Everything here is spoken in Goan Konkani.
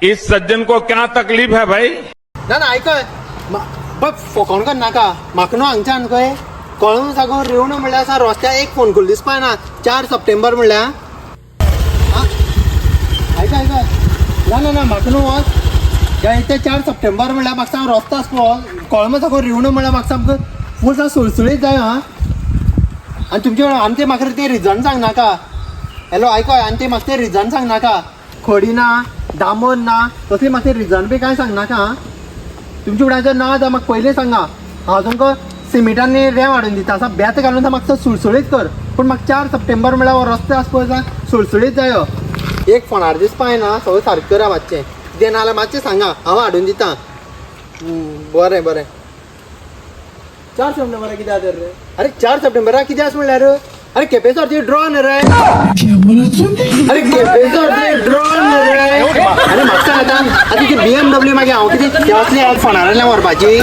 इस सज्जन को क्या तकलीफ है भाई? ना ना, आयकय, पळय, फोकोण करनाका म्हाका न्हू. हांगच्यान खंय कळून सागून रेवणू म्हणल्यार आसा, रस्त्यार एक फोंडकुल दिसपा ना. 4 सप्टेंबर म्हणल्यार. आयकय आयकय, ना ना ना, म्हाका न्हू वच ह्या ते 4 सप्टेंबर म्हणल्यार म्हाका सांग, रस्तो आसा पळय, कळमा साकून रिवणू म्हणल्यार म्हाका सामको फूल सामको सुळसुळीत जाय. आं, आनी तुमचे आनी ते म्हाका ते रिजन सांगनाका. हॅलो, आयकय, आनी ते म्हाका ते रिजन सांगनाका. खडी ना, डांबर ना, तसली म्हाका ते रिजन बी कांय सांगनाका. आं, तुमचे फुडें जर ना जाल्यार म्हाका पयलीं सांगा. हांव तुमकां सिमिटांनी रेंव हाडून दिता, आसा बेत घालून म्हाका सुळसुळीत कर. पूण म्हाका 4 सप्टेंबर म्हणल्यार हो रस्तो आसा पळय, सुळसुळीत जायो. एक फोनार दिसपा येना, सगळें सारकें करा मातशें. कितें ना जाल्यार मातशें सांगा, हांव हाडून दिता. बरें बरें. 4 सप्टेंबराक कितें आसा रे? अरे, 4 सप्टेंबराक कितें आसा म्हणल्यार? अरे, केपें ड्रॉ न्ही रे. अरे, केपें ड्रॉ न्ही रे. अरे, म्हाका सांग, आतां आतां ती बीएमडब्ल्यू मागीर हांव कितें असली फोनार व्हरपाची?